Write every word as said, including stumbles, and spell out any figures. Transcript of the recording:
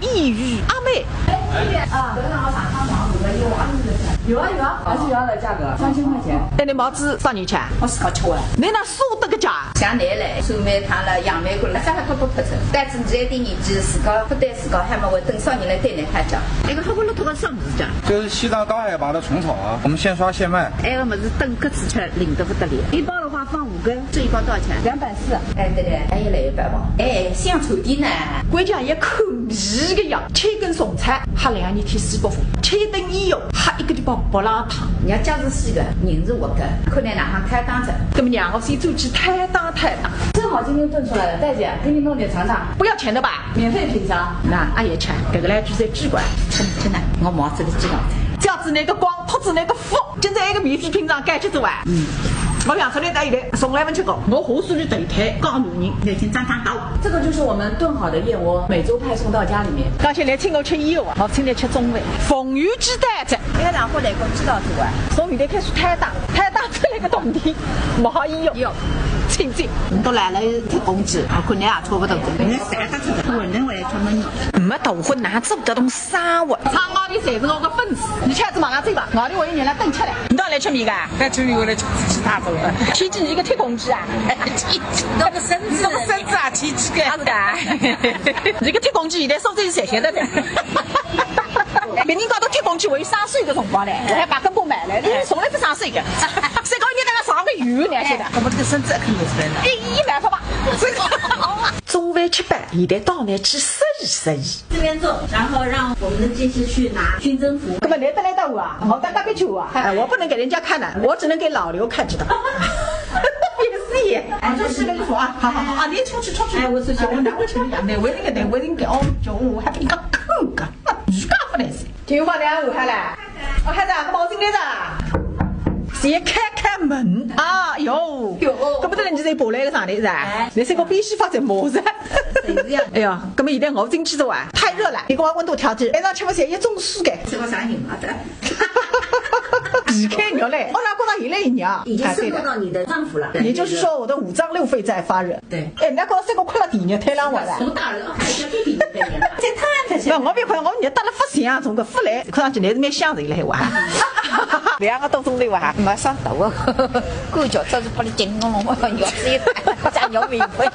抑郁阿妹。啊，有啊有啊，还是原来的价格，三千块钱。哎，侬帽子啥人吃？我自家吃完。侬哪舍得个价？像侬嘞，酸梅汤了、杨梅干了，啥还不不出。但是侬一定年纪，自家不对自家，还没会等少年来对侬还讲。那个黑不溜脱个啥物事讲？这是西藏高海拔的虫草啊，我们现刷现卖。哎，我们是等个子吃，灵得不得了。一包的话放五根，这一包多少钱？两百四。哎，对对，还有来一包吧。哎，香臭的呢。关键也可以个呀，吃一根虫草，还两日天西北风，吃一顿以后，还一个礼拜白浪汤。人家讲是死的，人是活的，看侬哪能开档子。那么让我先走去开档开档。正好今天炖出来了，戴姐，给你弄点尝尝，不要钱的吧？免费品尝。那俺也吃，这个来就在机关，吃吃呢，我毛子的机关。叫子那个光，托子那个福，现在一个免费品尝，该吃走啊。嗯，我想出来带一个，从来没吃过，我胡须里头一推，告诉你，已经长长高。这个就是我们炖好的燕窝，每周派送到家里面。刚才来请我吃燕窝，我请你吃中饭，风雨之带着。哎，然后来个指导之外，从现在开始开档，开档出来个东西，毛衣哟，哟，请进。你都来了，这工资，我看你也差不多。你三个吃的，我认为他们没头昏，哪做不得东西。啥我？唱我的侪是我个粉丝，你吃子马上走吧，我的我一年来等吃了。你到来吃面个？那吃面我来吃吃大肉了。天气你个铁公鸡啊！那个身子，那个身子啊，奇奇怪。他是个，你个铁公鸡现在收这些钱的呢。别人家都铁公鸡，我有三岁的辰光嘞，我还把根本买来，你从来不三岁的。谁告诉你那个上个月呢？现在我们这个身子肯定出来了。第一买好吧，这个中饭吃饱，现在到那去休息休息。这边坐，然后让我们的技师去拿军政服。那么来得来到我啊，我到隔壁去啊，哎，我不能给人家看的，我只能给老刘看知道。也是也，啊，这是个衣服啊，好好好啊，你出去出去，哎，我出去，我拿回去，没，我那个得，我那个哦，就我还比较看个，你干不来噻。金玉花，你还下来？我还在，我毛巾来着。先开开门啊，哟哟，这不得人家在爬来了上来是吧？你这个必须发展模式。哎呀，那么现在我进去的哇，太热了，你给我温度调低，晚上吃不下一种蔬菜。这个啥人啊？皮开肉嘞，我哪觉得现在一样？已经渗透到你的脏腑了。也就是说，我的五脏六腑在发热。对。哎，那个这个快了第二天了，我了。从大人还是弟弟这边，这太太那我别看，我热得了不行啊，从个不来，看上去还是蛮香的嘞，哇。两个多钟头哇，没上头啊，感觉这是把你紧弄弄，牙齿一打，再咬一回。